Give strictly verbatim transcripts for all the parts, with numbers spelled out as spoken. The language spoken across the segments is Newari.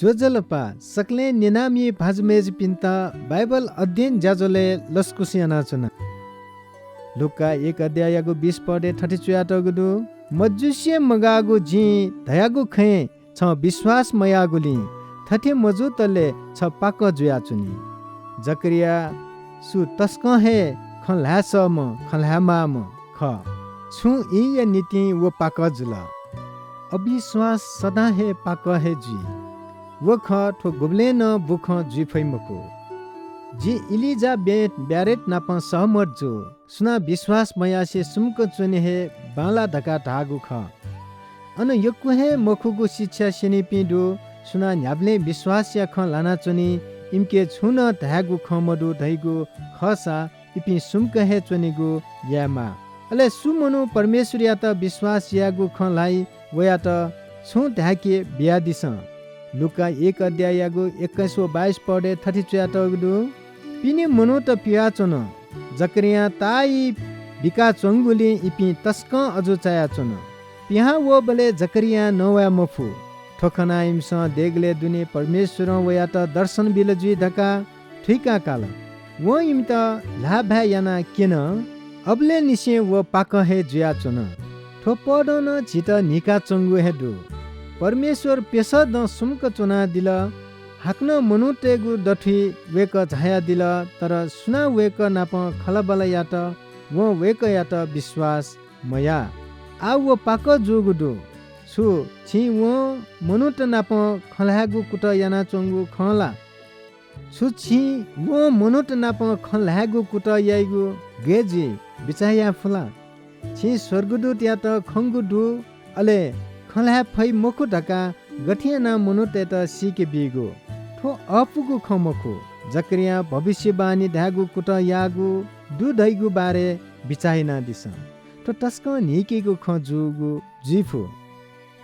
ज्वजलपा, सकलें न्यनामि भाजु मय्जुपिन्त बाइबल अध्ययन ज्याझ्वलय् लसकुस यानाच्वना। लूका एक अध्याययागु बीस पदय् थथे च्वयातःगु दु, "मजुसे मगाःगु जिं धयागु खँय् छं विश्वास मयाःगुलिं थथे मजूतले छ पाकः जुयाच्वनी।" जकरिया सु तसकं हे खँ ल्हाये सःम्ह, खँ ल्हाये माःम्ह खः। छुं ईया निंतिं व पाकः जुल। अविश्वास सदां हे पाकः हे जुइ। व खँ थ्व गुबलें नं बुखँ जुइ फइ मखु। जि इलिजाबेथ ब्यारेट नाप सहमत जू। सुनां विश्वास मयासें सुम्क च्वने हे बांलाः धकाः धाःगु खः। अन यक्व हे मखुगु शिक्षा स्यनीपिं दु। सुनां न्ह्याबलें विश्वासया खँ ल्हानाच्वनी, इमिके छुं नं धायेगु खँ मदु धइगु खःसा इपिं सुम्क हे च्वनेगु यायेमाः। अले सु मनू परमेश्वरयात विश्वास यायेगु खँ ल्हाइ, वयात छुं धाय्के बियादिसँ। लूका एक अध्याययागु एक्काइस व बाइस पदय् थथे च्वयातःगु दु, "पिने मनूत पिहां च्वन। जकरियां ताःई बिकाच्वंगुलिं इपिं तसकं अजू चायाच्वन। पिहां वःबलय् जकरियां नवाये मफु। थ्व खनाः इमिसं देगलय् दुने परमेश्वरं वयात दर्शन बिल जुइ धकाः थुइका काल। वं इमित ल्हाःभाय् यानाः क्यन। अबलय् निसें व पाकः हे जुयाच्वन।" थ्व पदं नं झीत न्हीकाच्वंगु हे दु। परमेश्वर प्यसः दँ सुम्क च्वनादिल। हाकनं मनूतय्गु दथुइ वय्कः झायादिल, तर सुनां वय्कः नाप खँल्हाबल्हा यात, वं वय्कःयात विश्वास मयाः। आः व पाकः जूगु दु। छु छिं वं मनूत नाप खँ ल्हायेगु कुतः यानाच्वंगु खं ला? छु छिं वं मनूत नाप खँ ल्हायेगु कुतः याइगु गय् जुइ बिचाः याये फु ला? छिं स्वर्गदूतयात खंगु दु, अले खँ ल्हाये फइ मखु धकाः गथे यानाः मनूतय्त सीके बीगु? थ्व अःपुगु खँ मखु। जकरियां भविष्यवाणी धायेगु कुतः याःगु दु धइगु बारे बिचाः यानादिसँ। थ्व तसकं न्हीकेगु खँ जूगु जुइ फु।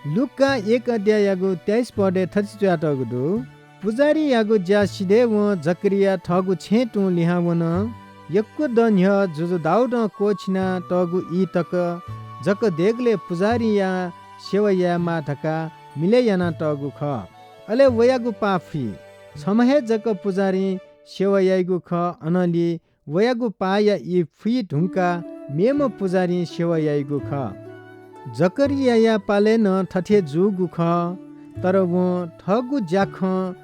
लूका एक अध्याययागु तेइस पदय् थथे च्वयातःगु दु, पुजाहारीयागु ज्या सिधय्वं जकरिया थःगु छेँय् तुं लिहां वन। यक्व दँ न्ह्यः जुजु दाऊदं क्वःछिना तःगु ई तक जक देगलय् पुजाहारीया सेवा यायेमाः धकाः मिलय् यानातःगु खः। अले वयागु पाः फुइ। छम्ह हे जक पुजाहारीं सेवा याइगु खः, अनंलि वयागु पाःया ई फुइ धुंकाः मेम्ह पुजाहारीं सेवा याइगु खः। जकरियाया पालय् नं थथे जूगु खः, तर वं थःगु ज्याखँ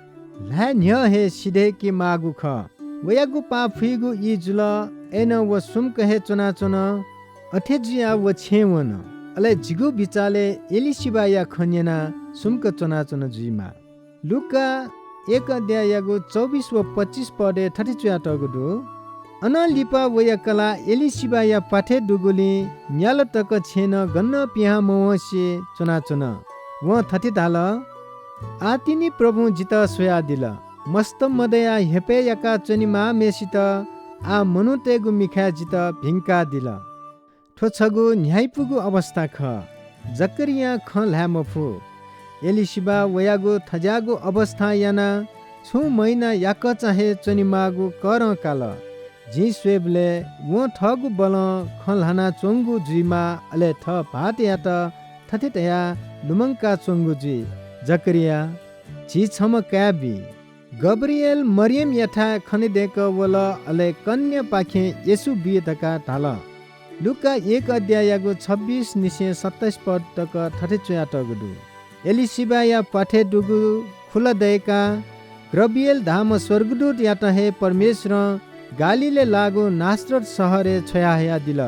ल्हाये न्ह्यः हे सिधय्के माःगु खः। वयागु पाः फुइगु ई जुल, अय्नं व सुम्क हे च्वनाच्वन। अथे जुयाः व छेँय् वन। अले जिगु बिचालय् एलीशिबाया खँ न्यनाः सुम्क च्वनाच्वन जुइमाः। लूका एक अध्याययागु चौबिस व पच्चिस पदय् थथे च्वयातःगु दु, अनं लिपा वया कलाः एलीशिबाया प्वाथय् दुगुलिं न्याला तक छेँय् नं गनं पिहां मवंसे च्वनाच्वन। वं थथे धाल, आः तिनि प्रभुं जितः स्वयादिल। मस्त मदयाः हेपय् याकाः च्वनेमाःम्हय्सित आः मनूतय्गु मिखाय् जितः भिंकादिल। थ्व छगू न्ह्याइपुगु अवस्था खः। जकरियां खँ ल्हाये मफु। एलीशिबा वयागु थज्याःगु अवस्थां यानाः छुं महिना याकःचा हे च्वनेमाःगु करं काल। जिं स्वयेबलय् वं थःगु बलं खँ ल्हानाच्वंगु जुइमाः, अले थः भाःतयात थथे धयाः लुमंकाच्वंगु जुइ, जकरिया, झी छम्ह काय् बी। गब्रिएल मरियमयाथाय् खनेदय्कः वल, अले कन्यापाखें येशू बी धकाः धाल। लूका एक अध्याययागु छब्बिस निसें सत्ताइस पद तक थथे च्वयातःगु दु। एलीशिबाया प्वाथय् दुगु खुला दय्काः गब्रिएल धाःम्ह स्वर्गदूतयात हे परमेश्वरं गालीलय् लाःगु नासरत शहरय् छ्वयाहयादिल।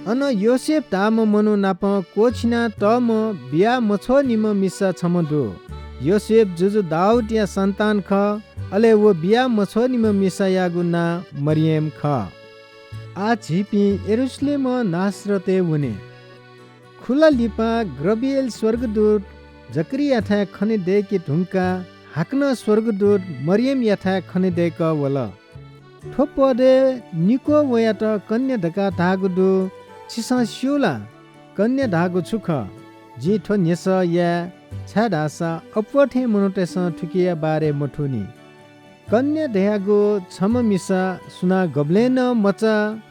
अन योसेफ धाःम्ह मनू नाप क्वःछिना तःम्ह बिया मछ्वःनिम्ह मिसा छम्ह दु। योसेफ जुजु दाऊदया सन्तान खः, अले व बिया मछ्वःनिम्ह मिसायागु नां मरियम खः। आः झीपिं यरूशलेमं नासरतय् वने। खुला लिपा गब्रिएल स्वर्गदूत जकरियाथाय् खनेदय्के धुंकाः हाकनं स्वर्गदूत मरियमयाथाय् खनेदय्कः वल। थ्व पदय् निक्वः वयात कन्या धकाः धाःगु दु। छिसं स्यू ला, कन्या धाःगु छु खः? जिं थ्व न्ह्यसः याये, छाय्धाःसा अप्वः थें मनूतय्सं थुकिया बारे मथूनि। कन्या धयागु छम्ह मिसा सुनां गबलें नं मचा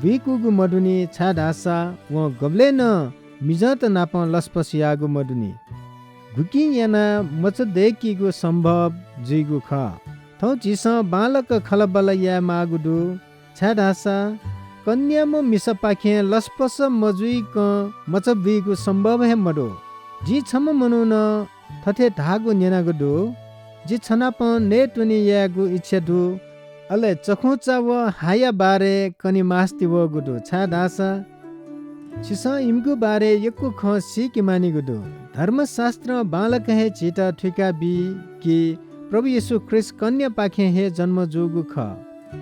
बुइकूगु मदुनि, छाय्धाःसा वं गबलें नं मिजंत नाप लसपस याःगु मदुनि। गुकिं यानाः मचा दय्‌कीगु सम्भव जुइगु खः। थौं झीसं बांलाक खँल्हाबल्हा यायेमाःगु दु, छाय्‌धाःसा कन्याम्ह मिसापाखें लसपस मजुइकं मचा बुइगु सम्भव हे मदु। जिं छम्ह मनुखं थथे धाःगु न्यनागु दु, "जि छनापं नयेत्वने यायेगु इच्छा दु, अले चखुंचा व हाया बारे कने मास्ति वःगु दु, छाय्‌धाःसा छिसं इमिगु बारे यक्व खँ सीके मानिगु दु।" धर्मशास्त्रं बांलाक हे झीत थुइकाबी कि प्रभु येशू ख्रीष्ट कन्यापाखें हे जन्म जूगु खः।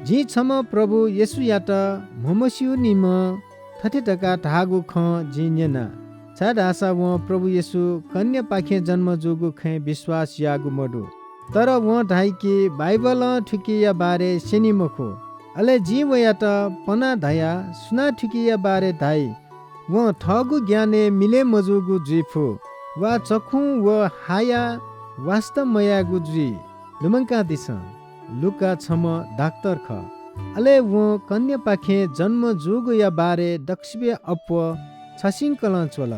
जिं छम्ह प्रभु येशूयात म्हमस्यूनिम्ह थथे धकाः धाःगु खँ जिं न्यना, छाय्‌धाःसा वं प्रभु येशू कन्यापाखें जन्म जूगु खँय् विश्वास याःगु मदु। तर वं धाइ कि बाइबलं थुकिया बारे स्यनी मखु। अले जिं वयात पना धया, "सुनां थुकिया बारे धाइ? वं थःगु ज्ञानय् मिलय् मजूगु जुइ फु, वा चखुं व हाया वास्ता मयायेगु जुइ। लुमंकादिसँ।" लूका छम्ह डाक्टर खः। अले वं कन्यापाखें जन्म जूगुया बारे दक्वसिबय् अप्वः छसिंकलं च्वल।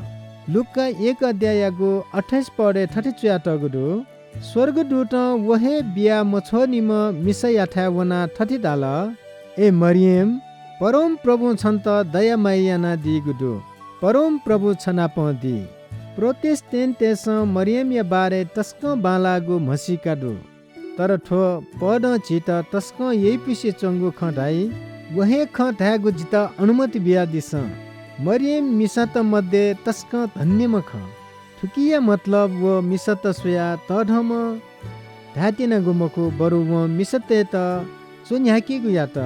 लूका एक अध्याययागु अट्ठाइस पदय् थथे च्वयातःगु दु, "स्वर्गदूतं व हे बिया मछ्वःनिम्ह मिसायाथाय् वनाः थथे धाल, 'ए मरियम, परमप्रभुं छन्त दया माया यानादीगु दु। परमप्रभु छनापं दी।'" प्रोटेस्टेन्टतय्‌सं मरियमया बारे तसकं बांलाःगु म्हसीका दु। तर थ्व पदं झीत तसकं यइपुसे च्वंगु खँ धाइ। व हे खँ धायेगु जितः अनुमति बियादिसँ। मरियम मिसात मध्ये तसकं धन्यम्ह खः। थुकिया मतलब व मिसात स्वयाः तःधंम्ह धायेत्यनागु मखु, बरु वं मिसातय्‌त च्वन्ह्याकीगु यात।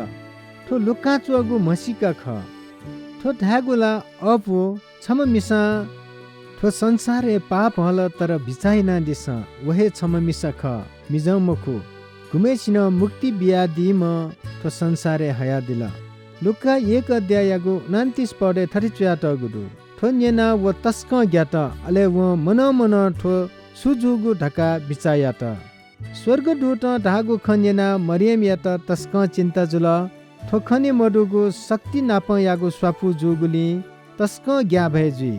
थ्व लूकां च्वःगु म्हसीका खः। थ्व धायेगु ला अःपु, छम्ह मिसां थ्व संसारय् पाप हल, तर बिचाः यानादिसँ, व हे छम्ह मिसा खः, मिजं मखु। गुम्हय्‌सिनं मुक्ति बियादीम्ह थ्व संसारय् हयादिल। लूका एक अध्याययागु उनन्तिस पदय् थथे च्वयातःगु दु, "थ्व न्यनाः व तसकं ग्यात, अले वं मनं मनं थ्व छु जूगु धकाः बिचाः यात।" स्वर्गदूतं धाःगु खँ न्यनाः मरियमयात तसकं चिन्ता जुल। थ्व खने मदुगु शक्ति नापंयागु स्वापू जूगुलिं तसकं ग्याःभय जुइ।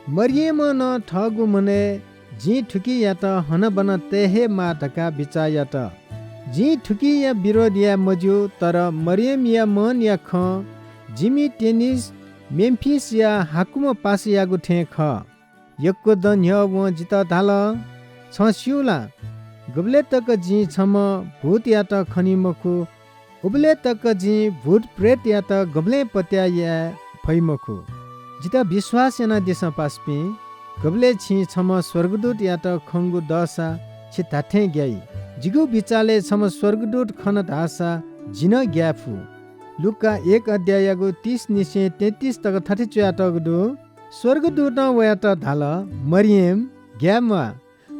मरियमं नं थःगु मनय्, "जिं थुकियात हनाबना तये हे माः" धकाः बिचाः यात। जिं थुकिया विरोध याये मज्यू, तर मरियमया मनया खँ जिमि टेनिस मेम्फिसया हाकुम्ह पासायागु थें खः। यक्व दँ न्ह्यः वं जितः धाल, "छं स्यू ला, गुबलय् तक जिं छम्ह भूतयात खनी मखु, उबलय् तक जिं भूत प्रेतयात गुबलें पत्याः याये फइ मखु।" जितः विश्वास यानादिसँ पासापिं, गुबलय् छिं छम्ह स्वर्गदूतयात खंगु दःसा छि धात्थें ग्याइ। जिगु बिचालय् छम्ह स्वर्गदूत खन धाःसा जि नं ग्याये फु। लूका एक अध्याययागु तीस निसें तेत्तीस तक थथे च्वयातःगु दु, स्वर्गदूतं वयात धाल, "मरियम, ग्याये म्वाः,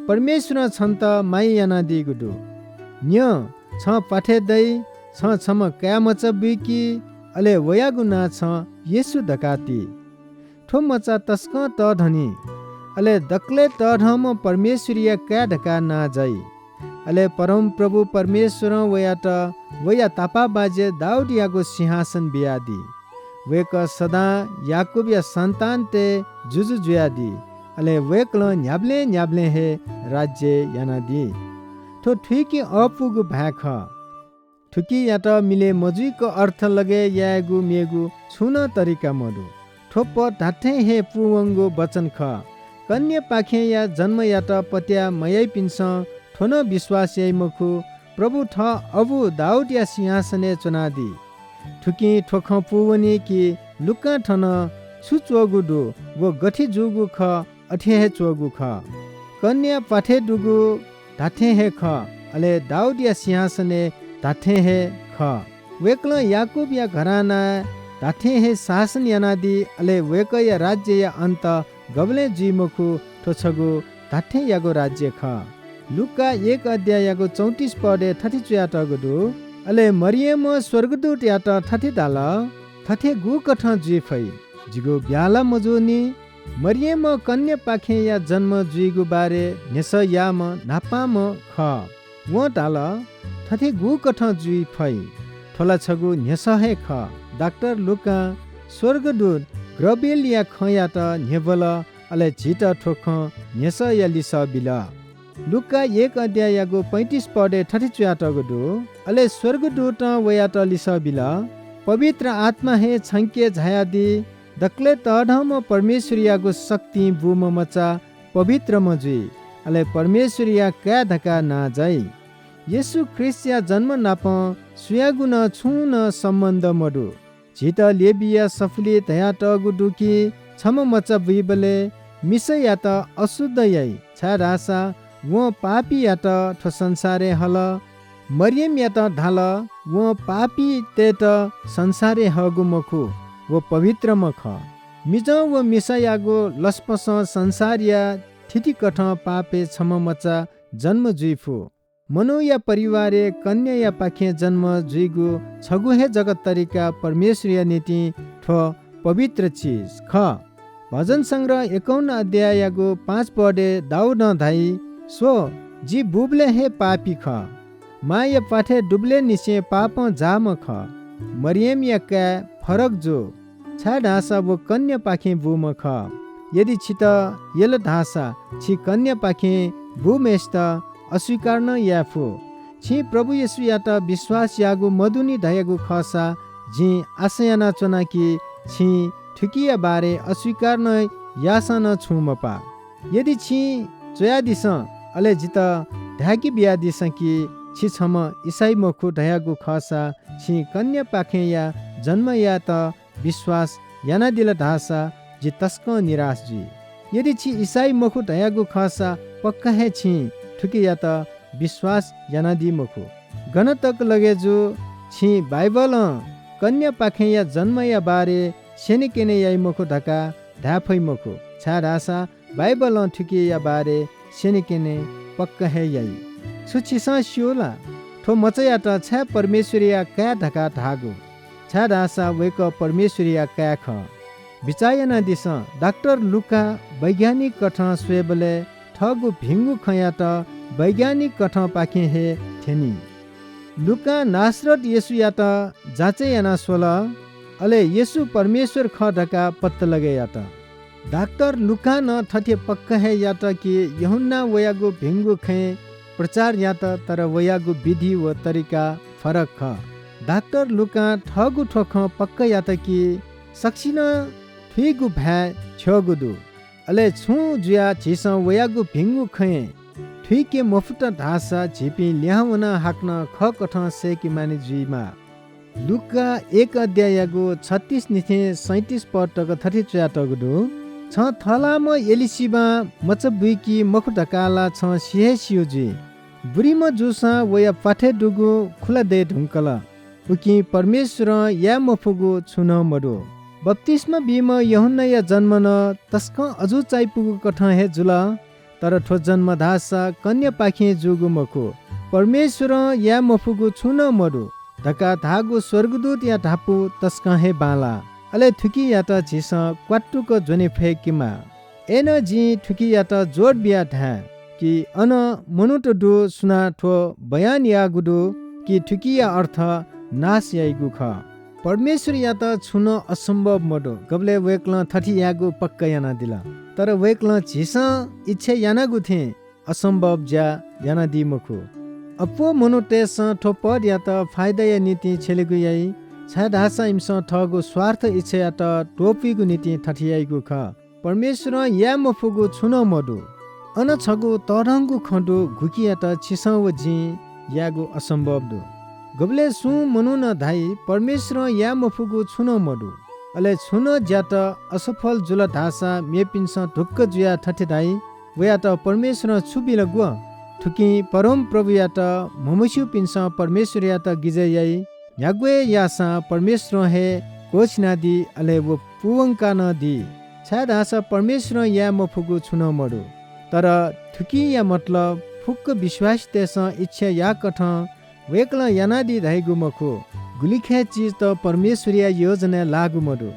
परमेश्वरं छन्त माया यानादीगु दु। न्यँ, छं प्वाथय् दइ, छं छम्ह काय्‌मचा बुइकी, अले वयागु नां छं येशू धकाः ति। थ्व मचा तसकं तःधनी, अले दकलय् तःधंम्ह परमेश्वरया काय् धकाः नां जाइ। अले परमप्रभु परमेश्वरं वयात वया तापाःबाज्या दाऊदयागु सिंहासन बियादी। वय्कः सदां याकूबया सन्तानतय् जुजु जुयादी, अले वय्कलं न्ह्याबलें न्ह्याबलें हे राज्य यानादी।" थ्व थुइके अःपुगु भाय् खः। थुकियात मिलय् मजुइक अर्थ लगय् यायेगु मेगु छुं नं तरिका मदु। थ्व पद धात्थें हे पूवंगु वचन खः। कन्यापाखेंया जन्मयात पत्याः मयाइपिन्सं थ्व नं विश्वास याइ मखु, प्रभु थः अबु दाऊदया सिंहासनय् च्वनादी। थुकिं थ्व खँ पूवनी कि लूकां थन छु च्वःगु दु व गथे जूगु खः, अथे हे च्वःगु खः। कन्या प्वाथय् दुगु धात्थें हे खः, अले दाऊदया सिंहासनय् धात्थें हे खः। वय्कलं याकूबया घरानाय् धात्थें हे शासन यानादी, अले वय्कःया राज्यया अन्त गबलें जुइ मखु, थ्व छगू धात्थेंयागु राज्य खः। लूका एक अध्याययागु चौंतिस पदय् थथे च्वयातःगु दु, अले मरियमं स्वर्गदूतयात थथे धाल, "थथे गुकथं जुइ फइ? जिगु ब्याहा ला मजूनि।" मरियमं कन्यापाखेंया जन्म जुइगु बारे न्ह्यसः याःम्ह न्हापांम्ह खः। वं धाल, "थथे गुकथं जुइ फइ? थ्व ला छगू न्ह्यसः हे खः।" डाक्टर लूकां स्वर्गदूत गब्रिएलया खँयात न्ह्यब्वल, अले झीत थ्व खँ न्ह्यसःया लिसः बिल। लूका एक अध्याययागु पैंतिस पदय् थथे च्वयातःगु दु, अले स्वर्गदूतं वयात लिसः बिल, पवित्र आत्मा हे छंके झायादी। दकलय् तःधंम्ह परमेश्वरयागु शक्तिं बूम्ह मचा पवित्रम्ह जुइ, अले परमेश्वरया काय् धकाः नां जाइ। येशू ख्रीष्टया जन्म नाप सुयागु नं छुं नं सम्बन्ध मदु। झीत लेवीया सफुलिइ धयातःगु दु कि छम्ह मचा बुइबलय् मिसायात अशुद्ध याइ, छाय्धाःसा वं पापीयात थ्व संसारय् हल। मरियमयात धाल, वं पापीतय्त संसारय् हःगु मखु, व पवित्रम्ह खः। मिजं व मिसायागु लसपसं संसारया थितिकथं पापय् छम्ह मचा जन्म जुइ फु। मनूया परिवारय् कन्यायापाखें जन्म जुइगु छगू हे जक तरिका परमेश्वरया निंतिं थ्व पवित्र चिज खः। भजन संग्रह एकाउन्न अध्याययागु पाँच पदय् दाऊदं धाइ, स्व, जि बूबलय् हे पापी खः। मांया प्वाथय् दुबलय् निसें पापं जाःम्ह खः। मरियमया काय् फरक जू, छाय्धाःसा व कन्यापाखें बूम्ह खः। यदि छितः यल धाःसा छि कन्यापाखें बूम्हय्सित अस्वीकार नं याये फु। छिं प्रभु येशूयात विश्वास याःगु मदुनि धयागु खःसा जिं आशा यानाच्वना कि छिं थुकिया बारे अस्वीकार नं याःसां नं छुं मपाः। यदि छिं च्वयादिसँ, अले जितः धाय्के बियादिसँ कि छि छम्ह इसाई मखु धयागु खःसा छिं कन्यापाखेंया जन्म यायेत विश्वास यानादिल धाःसा जि तसकं निराश जुइ। यदि छि इसाई मखु धयागु खःसा पक्का हे छिं थुकियात विश्वास यानादी मखु। गन तक लगे जू, छिं बाइबलं कन्यापाखेंया जन्मया बारे स्यनेकने याइ मखु धकाः धाये फइ मखु, छाय्धाःसा बाइबलं थुकिया बारे स्यनेकने पक्का हे याइ। छु छिसं स्यू ला? थ्व मचायात छाय् परमेश्वरया काय् धकाः धाःगु? छाय्धाःसा वय्कः परमेश्वरया काय् खः। बिचाः यानादिसँ, डाक्टर लूका वैज्ञानिक कथं स्वयेबलय् थःगु भिंगु खँयात वैज्ञानिक कथंपाखें हे थ्यनी। लूकां नासरत येशूयात जाँचय् यानाः स्वल, अले येशू परमेश्वर खः धकाः पत्ता लगे यात। डाक्टर लूकां नं थथे पक्का हे यात कि यूहन्नां वयागु भिंगु खँय् प्रचार यात, तर वयागु विधि व तरिका फरक खः। डाक्टर लूकां थःगु थ्व खँ पक्का यात कि सकसिनं थुइगु भाय् छ्यःगु दु। अले छुं जुयाः झीसं वयागु भिंगु खँय् थुइके मफुत धाःसा झीपिं लिहां वनाः हाकनं खःकथं सय्के मानि जुइमाः। लूका एक अध्याययागु छत्तीस निसें सैंतीस पद तक थथे च्वयातःगु दु, छं थःलाःम्ह एलीशिबां मचा बुइकी मखु धकाः ला छं सि हे स्यू जुइ। बुरिम्ह जूसां वया प्वाथय् दुगु खुला दये धुंकल। उकिं परमेश्वरं याये मफुगु छुं नं मदु। बप्तिस्मा बीम्ह यूहन्नाया जन्म नं तसकं अजू चायापुगु कथं हे जुल, तर थ्व जन्म धाःसा कन्यापाखें जूगु मखु। परमेश्वरं याये मफुगु छुं नं मदु धकाः धाःगु स्वर्गदूतया धापू तसकं हे बांलाः। अले थुकियात झीसं क्वात्तुक ज्वने फय्केमाः। अय्नं जिं थुकियात जोड बियाः धाये कि अन मनूत दु, सुनां थ्व बयान याःगु दु कि थुकिया अर्थ नाश याइगु खः। परमेश्वरयात छुं नं असम्भव मदु। गबलय् वय्कलं थथे यायेगु पक्का यानादिल, तर वय्कलं झीसं इच्छा यानागु थें असम्भव ज्या यानादी मखु। अप्वः मनूतय्सं थ्व पदयात फाइदाया निंतिं छ्यलेगु याइ, छाय्धाःसा इमिसं थःगु स्वार्थ इच्छायात त्वपुइगु निंतिं थथे याइगु खः। परमेश्वरं याये मफुगु छुं नं मदु। अन छगू तःधंगु खँ दु, गुकियात छिसं व जिं यायेगु असम्भव दु। गुबलय् सुं मनुखं धाइ, परमेश्वरं याये मफुगु छुं नं मदु। अले छुं नं ज्यात असफल जुल धाःसा मेपिन्सं ढुक्क जुयाः थथे धाइ, वयात परमेश्वरं छु बिल ग्व? थुकिं परमप्रभुयात म्हमस्यूपिन्सं परमेश्वरयात गिजय् याइ। न्ह्यागु हे याःसां परमेश्वरं हे क्वःछिनादी, अले व पूवंका नं दी, छाय्धाःसा परमेश्वरं याये मफुगु छुं नं मदु। तर थुकिया मतलब फुक्क विश्वासीतय्सं इच्छा याःकथं वय्कलं यानादी धइगु मखु। गुलिखय् चिजत परमेश्वरया योजनाय् लाःगु मदु।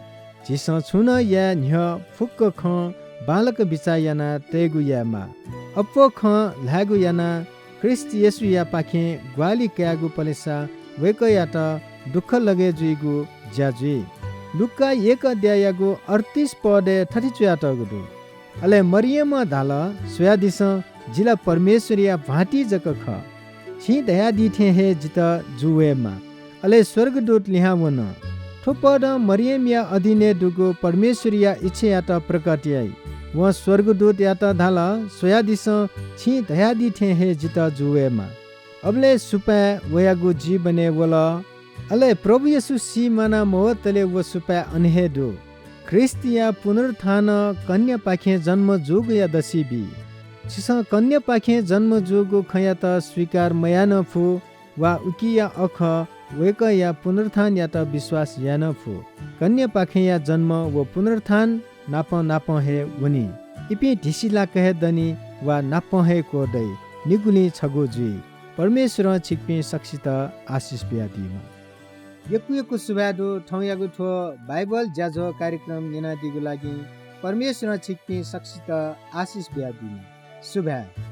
झीसं छुं नं याये न्ह्यः फुक्क खँ बांलाक बिचाः यानाः तयेगु यायेमाः। अप्वः खँ ल्हायेगु यानाः ख्रीष्ट येशूयापाखें ग्वाहालि कायेगु पलेसा वय्कःयात दुःख लगय् जुइगु ज्या जुइ। लूका एक अध्याययागु अड्तीस पदय् थथे च्वयातःगु दु, अले मरियमं धाल, "स्वयादिसँ, जि ला परमेश्वरया भाःति जक खः। छिं धयादी थें हे जितः जू वयेमा।" अले स्वर्गदूत लिहां वन। थ्व पदं मरियमया अधीनय् दुगु परमेश्वरया इच्छायात प्रकट याइ। वं स्वर्गदूतयात धाल, "स्वयादिसँ, छिं धयादी थें हे जितः जू वयेमा।" अबलय् सुपाँय् वयागु जीवनय् वल। अले प्रभु येशू सी म्वाना मवतले व सुपाँय् अन हे दु। ख्रीष्टया पुनरुत्थानं कन्यापाखें जन्म जूगुया दसि बी। छिसं कन्यापाखें जन्म जूगु खँयात स्वीकार मयाये नं फु, वा उकिया अखः वय्कःया पुनरुत्थानयात विश्वास याये नं फु। कन्यापाखेंया जन्म व पुनरुत्थान नापं नापं हे वनी। इपिं धिसिलाक हे दनि वा नापं हे क्वदइ, निगुलिं छगू जुइ। परमेश्वरं छिकपिं सकसित आशिष बियादीमा। यक्व यक्व सुभाय् दु, थौंयागु थ्व बाइबल ज्याझ्वः कार्यक्रम न्यनादीगु लागि परमेश्वरं छिकपिं सकसित आशिष बियादीमा। सुभाय्।